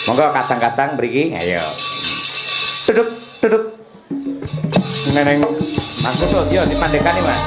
Monggo kadang-kadang mriki. Ayo. Duduk, duduk. Neneng Mas Kusut, yo dipandekani, Mas.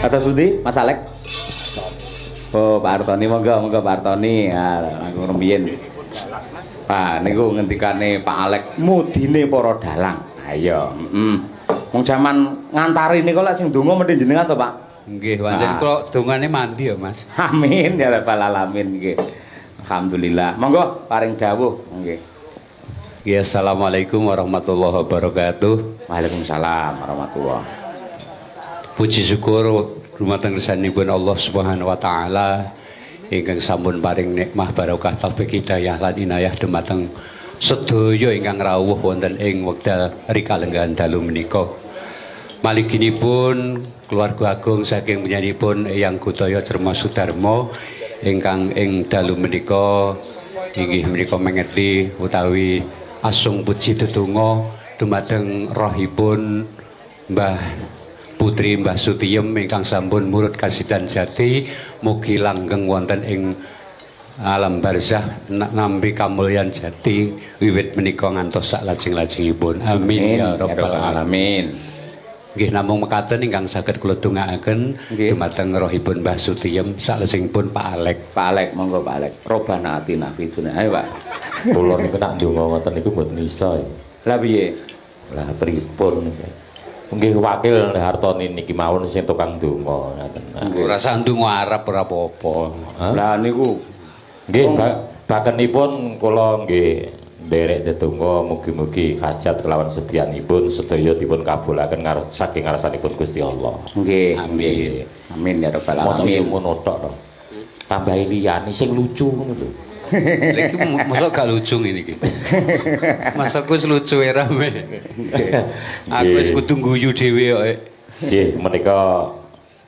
Atas pundi Mas Alek? Oh, Pak Artoni monggo, monggo Pak Artoni. Ha, aku rumiyin. Pak niku ngendikane Pak Alek mudine para dalang. Ayo, heeh. Wong jaman ngantari niku lek sing donga mesti jenengan to, Pak? Nggih, pancen kula dongane mandi ya, Mas. Amin ya rabbal alamin nggih. Alhamdulillah. Monggo paring dawuh nggih. Nggih, assalamualaikum warahmatullahi wabarakatuh. Waalaikumsalam warahmatullahi. Puji syukur dumateng kersanipun Allah Subhanahu wa taala ingkang sampun paring nikmah barokah taufik hidayah lan inayah dumateng sedaya ingkang rawuh wonten ing wekdal rikalenggahan dalu menika. Maliginipun keluarga agung saking panjenenganipun Eyang Gutaya Cerma Sudarma ingkang ing dalu menika inggih menika mengeti utawi asung puji dedonga dumateng rohipun Mbah Putri Mbah Sutiyem ingkang sampun murut kasidan jati, mugi langgeng wonten ing alam barzah nampi kamulyan jati wiwit menika ngantos saklajeng-lajengipun. Amin ya rabbal alamin. Nggih namung mekaten ingkang saged kula dongaaken dumateng rohipun Mbah Sutiyem saklajengipun Pak Alek. Pak Alek monggo Pak Alek. Robana atina fid dunya. Ayo Pak. Kula niku nak ndonga ngoten niku mboten iso. Lah piye? Lah pripun niku? Nggih wakil Hartoni niki mawon sing tukang donga ngoten. Ora usah ndonga Arab ora apa-apa. Lah niku nggih bakenipun kula nggih nderek ndedonga mugi-mugi hajat kelawan sedyanipun sedaya dipun kabulaken saking ngarsanipun Gusti Allah. Nggih. Amin. Amin ya rabbal alamin. Mosok ngono tok to. Tambahi liyane sing lucu ngono lho. Lha iki mosok gak lucu ngene iki. Masa ku wis lucu e rame. Aku wis kudu guyu dhewe kok. Nggih, menika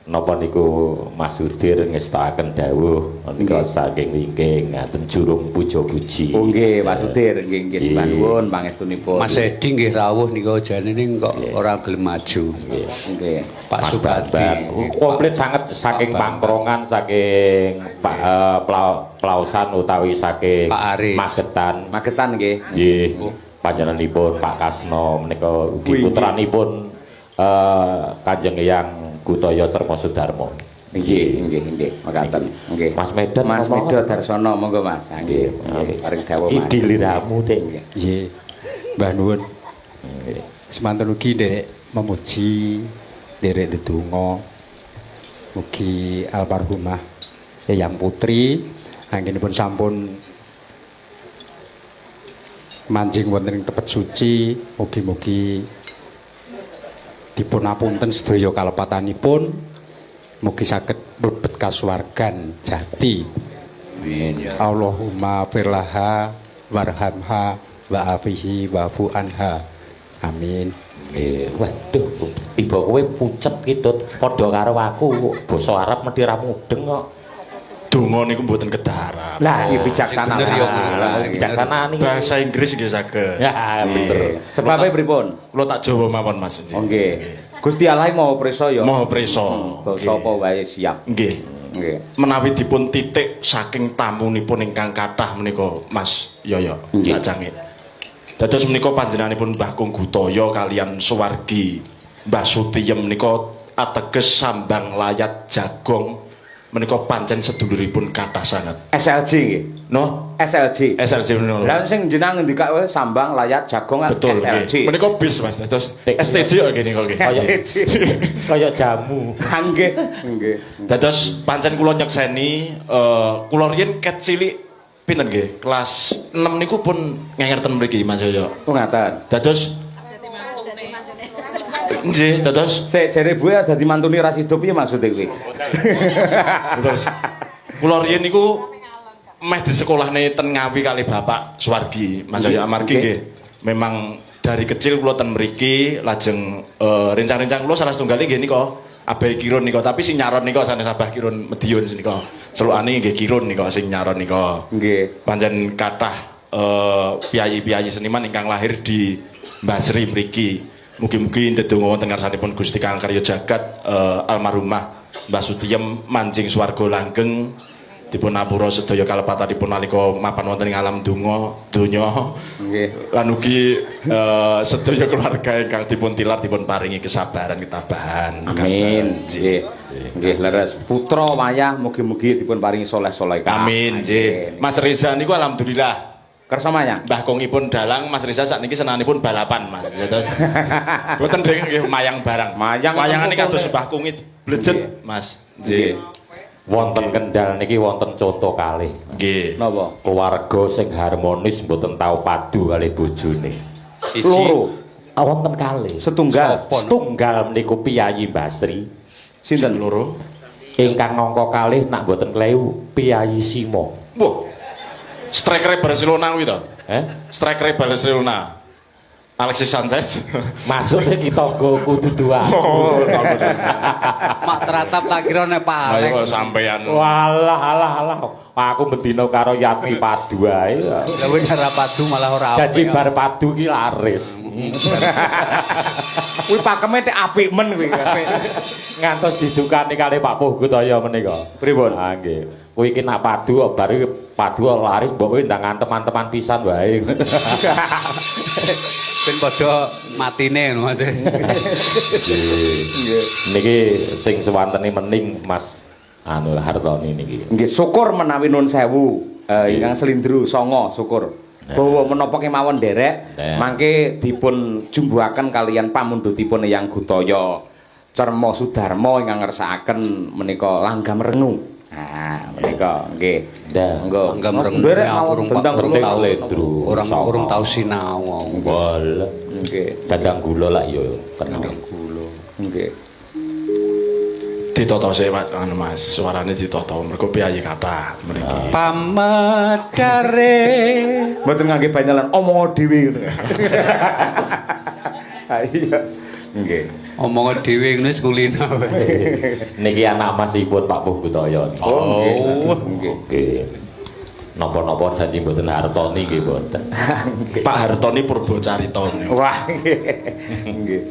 napa niku Mas Sudir ngestakaken dawuh menika saking wingking ngaten jurung puja puji. Oh nggih Mas Sudir, nggih nggih sembah nuwun pangestunipun. Mas Edi nggih rawuh niku jane ning kok ora gelem maju. Nggih. Nggih. Pak Subadi komplit sanget saking Pangkrongan, saking Plausan utawi saking Pak Aris. Magetan. Magetan nggih. Nggih. Panjenenganipun Pak Kasno menika ugi putranipun Kanjeng Eyang Gutaya Cerma Sudarma. Nggih, nggih, nggih, mekaten. Nggih. Mas Medan, Mas Medo Darsono monggo Mas. Nggih, paring dawuh Mas. Iki liramu, Dik. Nggih. Mbah nuwun. Nggih. Semanten ugi nderek memuji, nderek ndedonga. Mugi almarhumah Eyang Putri anggenipun sampun manjing wonten ing tepet suci, mugi-mugi Dipun apunten sedaya kalepatanipun. Mugi saged mlebet kasuwargan jati. Amin ya. Allahumma firlaha warhamha wa afihi wa anha. Amin. Waduh, tiba kowe pucet ki Tut, padha karo aku, basa Arab mesti ra mudeng kok. Donga niku mboten kedarap. Lah iki bijaksana. Bener ya, ngono. Lah, Bijaksana niki. Bahasa Inggris nggih saged. Ya, bener. Sebabe pripun? Kula tak Jawa mawon Mas. Oh nggih. Gusti Allah Maha Prisa ya. Maha Prisa. Basa apa wae siap. Nggih. Nggih. Menawi dipun titik saking tamunipun ingkang kathah menika Mas Yoyo Nggih. Cak. Dados menika panjenenganipun Mbah Kung Gutaya kalian suwargi Mbah Sutiyem menika ateges sambang layat jagong menika pancen seduluripun kathah sanget. SLJ nggih. No, SLJ. SLJ menika. Lah sing jenengan ngendika wae sambang layat jagong Betul SLJ. nggih. Menika bis Mas. Dados STJ kok ngene kok nggih. STJ. Kaya jamu. Nggih, nggih. Dados pancen kula nyekseni kula riyen ket cilik pinten nggih? Kelas 6 niku pun ngengerten mriki Mas Yoyo. Oh ngaten. Dados nggih, dados Sik jere buwe dadi mantune ra sido piye maksude kuwi? dados kula riyen niku meh di sekolahne ten Ngawi kali Bapak Suwargi Mas Yoyo amargi nggih. Memang dari kecil kula ten mriki lajeng rencang-rencang kula salah setunggal nggih nika Abai Kirun nika, tapi sing nyaron nika sanes Abah Kirun Mediun nika. Celukane nggih Kirun nika sing nyaron nika. Nggih. Pancen kathah piyayi-piyayi seniman ingkang lahir di Mbah Sri mriki. Mugi-mugi ndedonga wonten ngarsanipun Gusti Kang Karya Jagat almarhumah Mbah Sutiyem manjing swarga langgeng dipun apura sedaya kalepatanipun nalika mapan wonten ing alam donga donya. Nggih. Lan ugi sedaya keluarga ingkang dipun tilar dipun paringi kesabaran ketabahan. Amin. Nggih. Nggih leres. Putra wayah mugi-mugi dipun paringi soleh-solehah. Amin nggih. Mas Reza niku alhamdulillah Kersa mayang. Mbah Kongipun dalang Mas Reza sakniki senanipun balapan Mas. Terus mboten ding nggih mayang barang. Mayang Wayangane apa kados fotone? Mbah Kongi blejet Mas. Nggih. Wonten Kendal niki wonten conto kalih. Nggih. Napa? Keluarga sing harmonis mboten tau padu kalih bojone. Siji. Loro. Ah, wonten kalih. Setunggal. Setunggal niku piyayi Mbah Sri. Sinten? Loro. Ingkang angka kalih nak mboten kleru piyayi Simo. Wah. Striker Barcelona kuwi to. Eh? Striker Barcelona. Alexis Sanchez. Maksudnya ki tanggaku dudu aku. Oh, tangga. Mak teratap tak kira nek Pak Alek. Ayo sampean. Walah alah alah. Aku bendina karo Yatmi padu ae. Lah wis ora padu malah ora Dadi apik. bar padu ki laris. Kuwi pakeme tek apik men kuwi. Ngantos didukani kalih Pak Puh Gutaya menika. Pripun? Ah nggih. Kuwi iki nak padu kok bar iki padu kok laris mbok kowe ndang antem-anteman pisan wae. Ben padha matine ngono Mas. Nggih. Niki sing suwantene mening Mas anu Hartoni niki. Nggih, syukur menawi nun sewu ingkang selindru songo syukur. Bawa menapa kemawon nderek mangke dipun jumbuhaken kalian pamundhutipun Eyang Gutaya Cerma Sudarma ingkang ngersakaken menika langgam rengu. Nah, menika nggih. Ndah. Monggo. Langgam rengu Nderek aku mawon urung dendang urung rengu. tau Slendro. Orang urung tau sinau aku. Walah. Nggih. Dandang gula lak yo kenal. Dandang gula. Nggih. Ditata sik Pak anu Mas, suarane ditata mergo piyayi kathah mriki. Pamedare Mboten ngangge banyalan omong dhewe ngono. Ha iya. Nggih. omong dhewe ngono wis kulino wae. Niki anak masipun Pak Puh Gutaya niki. Oh, nggih. Nggih. Nggih. Napa-napa janji mboten Hartoni nggih mboten. Pak Hartoni Purbo Carita niku. Wah, nggih. Nggih.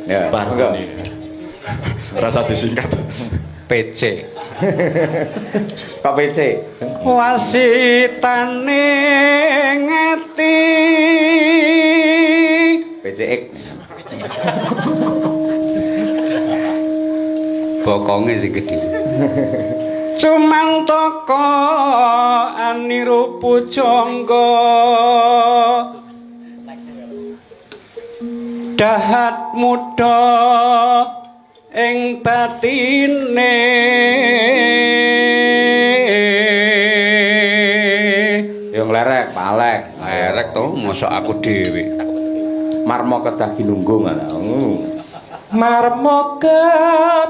Ya, Pak monggo. Hartoni. Rasa disingkat. PC. Pak PC. Wasitane ngati PCX. Bokonge sing gedhe. Cuman toko aniru pujangga dahat muda ing batine. Yo nglerek, Pak Alek. Lerek to mosok aku dhewe. Marmo kedah ginunggung ngono. Marmo kedake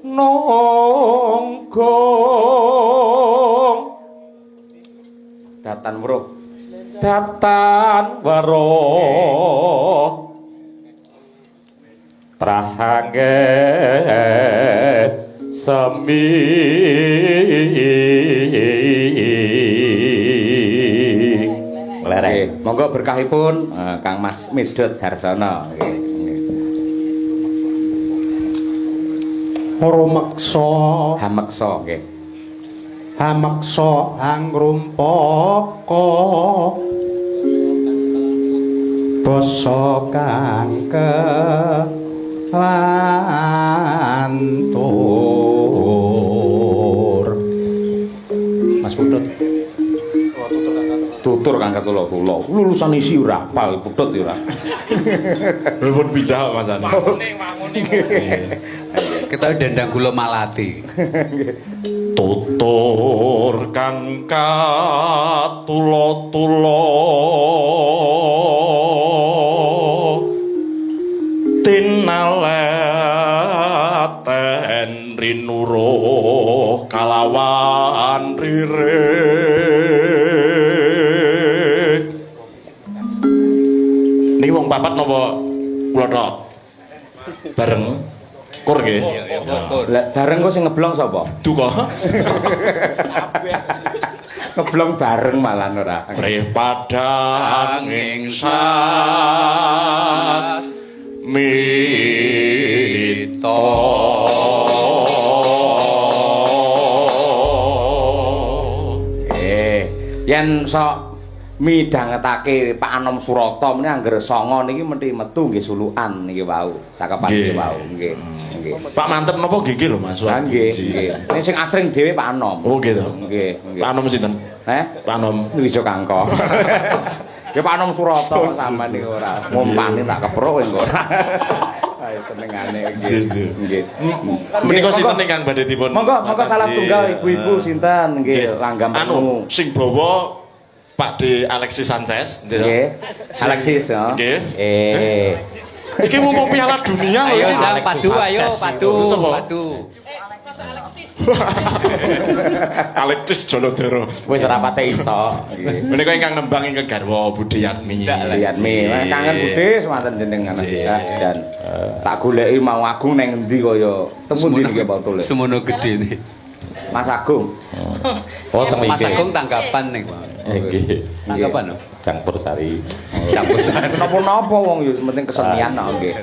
nongkong Datan weruh. Datan weruh trahangge semi. Nggih, monggo berkahipun Kang Mas Medhot Darsono. Nggih. Rumeksa hameksa nggih. Hameksa angrumpaka basa kang kelantur. Mas Putut. Tutur kang katula-tula. Lulusan isi ora apal Putut ya ora. Pun pindah Mas Ani. Kita dendang gula malati. Tutur kang katula-tula tinalaten rinuruh kalawan ririk. Niki wong papat napa kula tok? Bareng kur nggih. Lah bareng kok sing ngeblong sapa? Duka. Ngeblong bareng malah ora. Prih padhanging sas mita. Yen sok midhangetake Pak Anom Surata meneh angger sanga niki mesti metu nggih sulukan niki wau. Cakepan niki wau nggih. Nggih. Pak mantep napa nggih lho Mas? Nggih, nggih. Ning sing asring dhewe Pak Anom. Oh nggih to. Nggih, nggih. Pak Anom sinten? Heh? Pak Anom Wijo Kangko. Ya Pak Anom Surata sampean niku ora ngompane tak kepruk engko ora. Ayo senengane nggih. Nggih. Menika sinten ingkang badhe dipun? Monggo, monggo salah setunggal ibu-ibu sinten nggih langgam anu sing bawa Pak D Alexis Sanchez nggih. Alexis ya. Nggih. Iki mau Piala Dunia lho Ayo iki. ndang padu, ayo padu, padu. Alexis Jolodoro. Wis ora pate iso. Nggih. Menika ingkang nembang ingkang garwa Budhe Yatmi. Yatmi. Kangen Budhe semanten jenengan. Dan tak goleki mau Agung neng endi kaya temu ndi iki Pak Tule. Semono gedene. Mas Agung. Oh, teng Mas iki. Agung tanggapan nih, Pak. Nggih. Tanggapan lho. Campur sari. Campur sari. Napa-napa wong ya penting kesenian kok nggih.